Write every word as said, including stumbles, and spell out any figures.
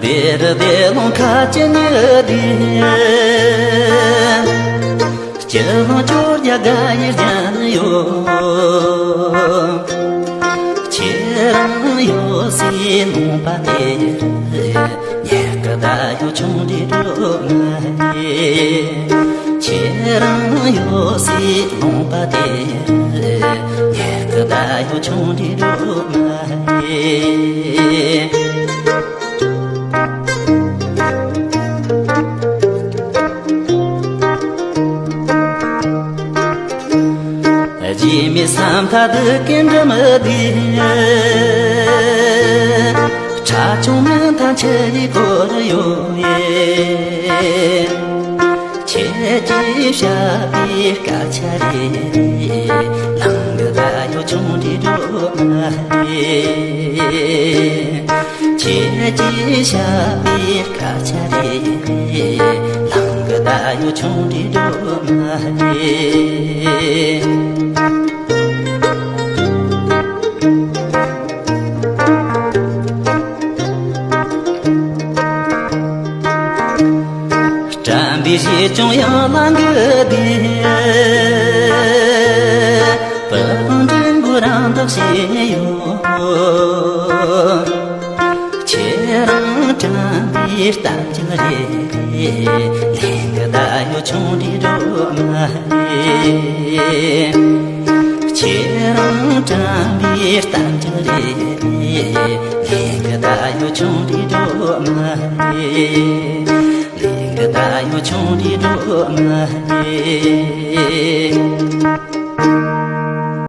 སྡེ་རུ་སྡེ་ལུང་ཁ་ཆེ་ཉི་སྡེ། སྤྱི་ལོ་བཅོ་བརྒྱད་དགའ་ཡི་ལྗང་ཡོད། ཁྱེད་རང་ཡོད་སའི་ལུང་པ་དེར། ཉེ་སྐུ་ད་ཡོད་ཆུང་འདྲིས་སྒྲོལ་མ་ཡིན། ཁྱེད་རང་ཡོད་སའི་ལུང་པ་དེར། ཉེ་སྐུ་ད་ཡོད་ཆུང་འདྲིས་སྒྲོལ་མ་ཡིན། རྗེས་མའི་ས་མཐའ་སྡུག་གི་འགྲིམ་སྡེ། ཁྲ་ཆུང་མི་མཐའ་ཆུ་ཡི་སྐོར་ཡོད་ཡེ། ཁྱེད་ཀྱིས་བཤད་པའི་སྐད་ཆ་རེ་རེ། ལང་གི་ད་ཡོད་ཆུང་འདྲིས་སྒྲོལ་མ་རེད། ཁྱེད་ཀྱིས་བཤད་པའི་སྐད་ཆ་རེ་རེ། ལང་གི་ད་ཡོད་ཆུང་འདྲིས་སྒྲོལ་མ་རེད། དྲན་པའི་གཞས་ཀྱང་ཡང་ལང་གི་བསྡད། བུ་དང་འབྲིང་པོ་རང་འདོགས་བྱས་ཡོད། ཁྱེད་རང་དྲན་པའི་གཏམ་རྒྱུད་རེ་རེ། ལང་གི་ད་ཡོད་ཆུང་འདྲིས་སྒྲོལ་མ་རེད། ཁྱེད་རང་དྲན་པའི་གཏམ་རྒྱུད་རེ་རེ། ལང་གི་ད་ཡོད་ཆུང་འདྲིས་སྒྲོལ་མ་རེད། ལང་གི་ད་ཡོད་ཆུང་འདྲིས་སྒྲོལ་མ་རེད།